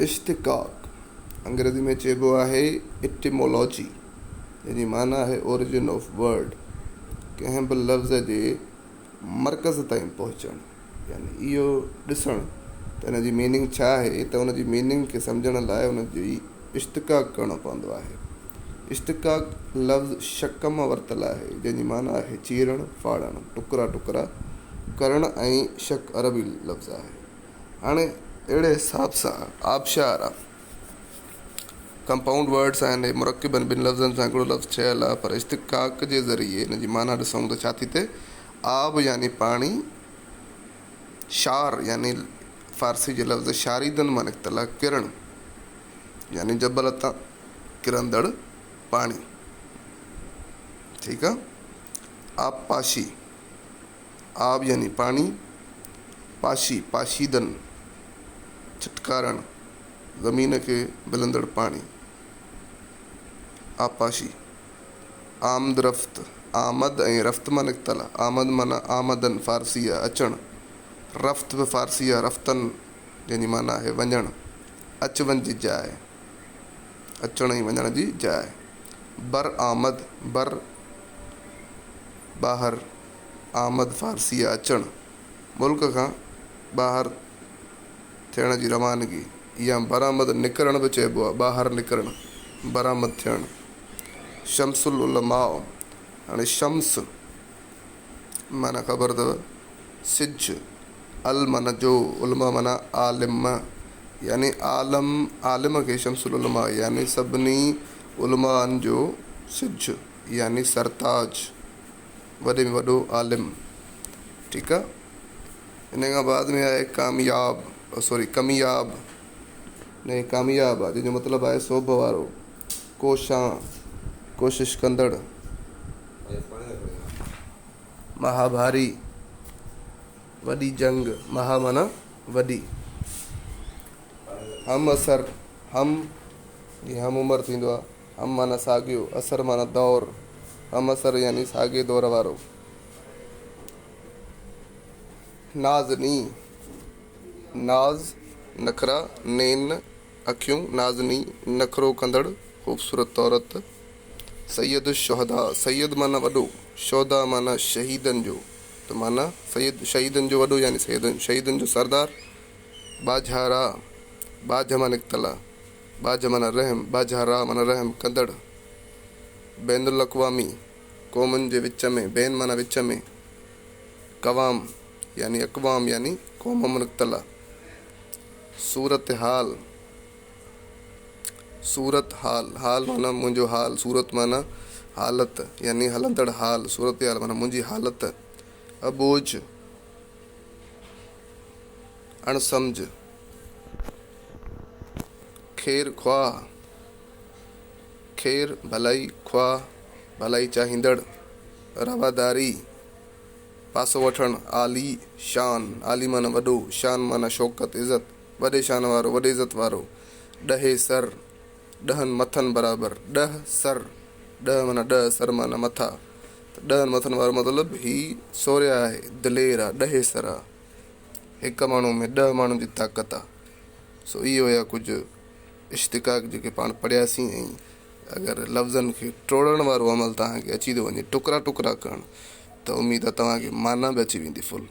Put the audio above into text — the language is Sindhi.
اشتقاق، انگريزي ۾ چئبو آهي Etymology، جنهن جي معنيٰ آهي Origin of Word، ڪنهن به لفظ جي مرڪز تائين پهچڻ، يعني اهو ڏسڻ ته ان جي ميننگ ڇا آهي ته ان جي ميننگ کي سمجهڻ لاء ان جي اشتقاق ڪرڻو پوندو آهي. اشتقاق لفظ شق مان ورتل آهي، جنهن جي معنيٰ آهي چيرڻ، ڦاڙڻ، ٽڪرا ٽڪرا ڪرڻ ۽ شق عربي لفظ آهي. هاڻي اهڙي حساب سان آبشار آ. ڪمپائونڊ ورڊس آهن اهي مرڪب آهن ٻن لفظن سان هڪڙو لفظ ٺهيل آ پر اشتقاق جي ذريعي ان جي معنيٰ ڏسون ته ڇا ٿي ٿئي آب يعني پاڻي شار يعني فارسي جي لفظ شاريدن مان نڪتل آ ڪرڻ يعني جبل تان ڪرندڙ پاڻي ٺيڪ آ آبپاشي آب يعني پاڻي، پاشي، پاشيدن، ڇٽڪارڻ، زمين کي ملندڙ پاڻي، آبپاشي، آمد رفت، آمد ۽ رفت مان نڪتل آ، آمد معنيٰ آمدن فارسي آ، اچڻ، رفت به فارسي آ، رفتن جنهن جي معنيٰ آهي وڃڻ، اچ وڃ جي جاء، اچڻ ۽ وڃڻ جي جاء، بر آمد، بر ٻاهر، آمد فارسي آ اچڻ، ملڪ کان ٻاهر ٿيڻ جي روانگي يا برآمد نڪرڻ به چئبو آ، ٻاهر نڪرڻ، برآمد ٿيڻ. شمس العلماء، هاڻي شمس معنيٰ خبر اٿو سج، ال معنيٰ جو، علماء معنيٰ عالم، يعني عالم، عالم کي شمس العلماء يعني سڀني علمائن جو سج يعني سرتاج. وڏي ۾ وڏو عالم ٺيڪ آ ان کان بعد ۾ آهي ڪامياب سوري ڪمياب نه ڪامياب آ جنهن جو مطلب آهي سوڀ وارو ڪوشان ڪوشش ڪندڙ مهاڀاري وڏي جنگ مها معنيٰ وڏي هم عصر هم جيئن هم عمر ٿيندو آ هم معنيٰ ساڳيو، عصر معنيٰ دور، هم عصر يعني ساڳئي دور وارو. نازني، ناز، نخرا، نين، اکيون، نازني، نخرو ڪندڙ، خوبصورت عورت. سيد الشهداء، سيد معنيٰ وڏو، شهداء معنيٰ شهيدن جو، ته معنيٰ سيد شهيدن جو وڏو يعني شهيدن جو سردار. ٻاجهارا، ٻاجهه مان نڪتل آ. ٻاجهه معنيٰ رحم، ٻاجهارا معنيٰ رحم ڪندڙ، بين الاقوامي، قومن جي وچ ۾، بين معنيٰ وچ ۾، قوام يعني اقوام يعني قوم مان نڪتل آ. صورت حال، صورت حال، حال معنيٰ منهنجو حال، صورت معنيٰ حالت يعني هلندڙ حال، صورت حال معنيٰ منهنجي حالت، اٻوجهه، اڻ سمجهه. خير خواهه، خير، ڀلائي، خواهه، ڀلائي چاهيندڙ، رواداري، پاسو وٺڻ، عالي شان، عالي معنيٰ وڏو، شان معنيٰ شوڪت، عزت، وڏي شان وارو، وڏي عزت وارو، ڏهي سر، ڏهن مٿن برابر، ڏهه سر، ڏهه معنيٰ ڏهه، سر معنيٰ مٿا، ته ڏهن مٿن وارو مطلب هي سورهيه آهي، دلير آ، ڏهي سر آ. هڪ ماڻهو ۾ ڏهه ماڻهن جي طاقت آ. سو اهي هيا ڪجهه اشتقاق جيڪي پاڻ پڙهياسين ۽ اگر لفظن کي ٽوڙڻ وارو عمل توهان کي اچي ٿو وڃي ٽڪرا ٽڪرا ڪرڻ ته اميد آ توهان کي معنيٰ به اچي ويندي فل.